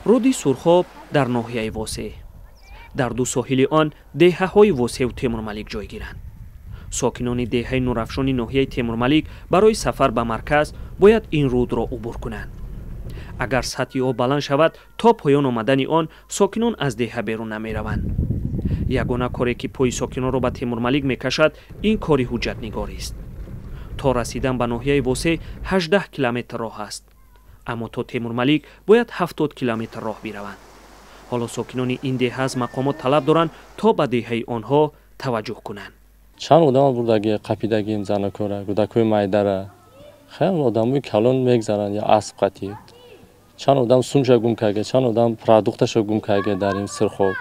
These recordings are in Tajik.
Руди Сурхоб дар ноҳияи Восеъ. Дар ду соҳили он деҳаҳои Восеъу Темурмалик ҷойгиранд. Сокинони деҳаи Нурафшони ноҳияи Темурмалик барои сафар ба марказ бояд ин рудро убур кунанд. Агар сатҳи об баланд шавад, то поён омадани он сокинон аз деҳа берун намераванд. Ягона коре, ки пои сокинонро ба Темурмалик мекашад, ин кори ҳуҷҷатнигорист. То расидан ба ноҳияи Восеъ 18 километр роҳ аст, аммо то Темурмалик бояд 70 километр роҳ бираванд. Ҳоло сокинони ин деҳа аз мақомот талаб доранд, то ба деҳаи онҳо таваҷҷӯҳ кунанд. Чанд одама бурдаги, қапидагим, занакора, кӯдакҳои майдара. Хеле одамои калон мегзаранд я асп қатӣ. Чанд одам сумша гум карда, чанд одам продукташа гум карда дар ин Сирхоб.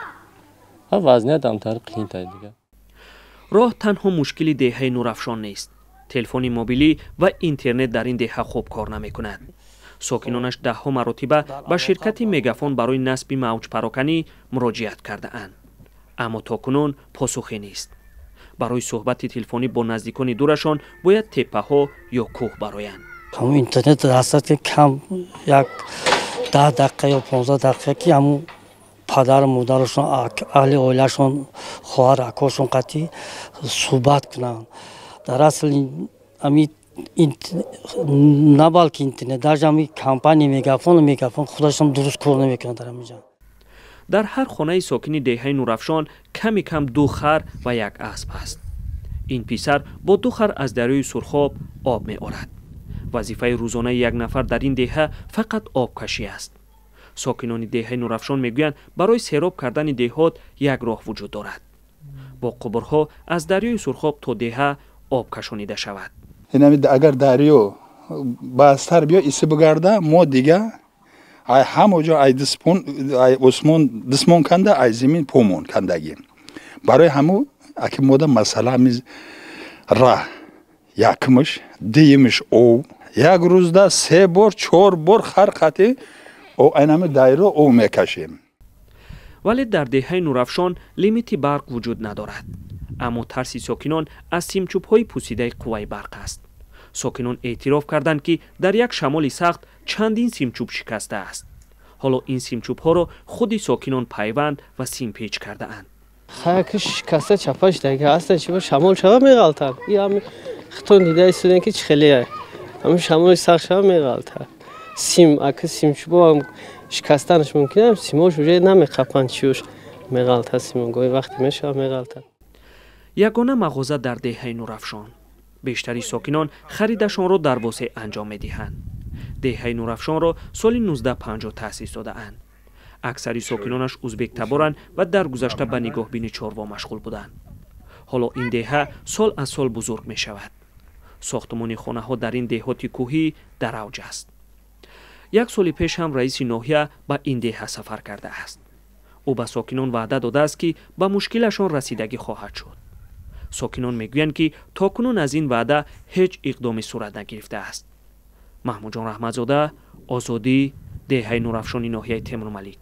Вазният амтар қиинтай дига. Роҳ танҳо мушкили деҳаи Нурафшон нест. Телефони мобилӣ ва интернет дар ин деҳа хуб кор намекунад. Сокинонаш даҳҳо маротиба ба ширкати Мегафон барои насби мавҷпароканӣ муроҷиат кардаанд, аммо то кунун посухе нест. Барои суҳбати телефонӣ бо наздикони дурашон бояд теппаҳо ё кӯҳ бароянд. Ҳамун интернет расад, ки кам як 10 дақиқа ё 15 дақиқа, ки ҳамун падару модарашон, аҳли оилашон, хоҳар акошон қатъӣ суҳбат кунанд. Дар асл ами на балки интернет, даже ами компания Мегафон худашон дуруст кор намекунад дар ҳаминҷа. Дар ҳар хонаи сокини деҳаи Нурафшон ками кам ду хар ва як асп аст. Ин писар бо ду хар аз дарёи Сурхоб об меорад. Вазифаи рӯзонаи як нафар дар ин деҳа фақат обкашӣ аст. Сокинони деҳаи Нурафшон мегӯянд, барои сероб кардани деҳот як роҳ вуҷуд дорад: бо қубурҳо аз дарёи Сурхоб то деҳа об кашонида шавад. Агар дарё бастар биё, иси бигарда, мо дига ай ҳамо ҷо ай дисмон, ай осмон дисмон канда, ай зимин помон кандагӣ. Барои ҳаму аки мода масъала ҳами раҳ якмиш, дуюмиш ов. Як рӯзда се бор, чор бор хар қатӣ айнами дайро ов мекашем. Вале дар деҳаи Нурафшон лимити барқ вуҷуд надорад, аммо тарси сокинон аз симчӯбҳои пусидаи қувваи барқ аст. Сокинон эътироф карданд, ки дар як шамоли сахт чандин симчӯб шикастааст. Ҳоло ин симчӯбҳоро худи сокинон пайванд ва симпеч кардаанд. Хаяки шикаста чапаш даги ҳастан, чи шамол шава, меғалтад. И ҳами хитон дида истодем, ки чӣ хеле ҳамин шамоли сахт шава, меғалтад сим. Ака симчӯбо ҳам шикастанаш мумкин, симош уже намеқапанд, чиош меғалтад симо, гоҳи вақте мешава, меғалтад. Ягона мағоза дар деҳаи Нурафшон. Бештари сокинон харидашонро дар Восеъ анҷом медиҳанд. Деҳаи Нурафшонро соли 1950 таъсис додаанд. Аксари сокинонаш узбектаборанд ва дар гузашта ба нигоҳбини чорво машғул буданд. Ҳоло ин деҳа сол аз сол бузург мешавад. Сохтмони хонаҳо дар ин деҳоти кӯҳӣ дар авҷ аст. Як соли пеш ҳам раиси ноҳия ба ин деҳа сафар кардааст. Ӯ ба сокинон ваъда додааст, ки ба мушкилашон расидагӣ хоҳад шуд. Сокинон мегӯянд, ки то кунун аз ин ваъда ҳеҷ иқдоме сурат нагирифтааст. Маҳмудҷон Раҳматзода, Озодӣ, деҳаи Нурафшони ноҳияи Темурмалик.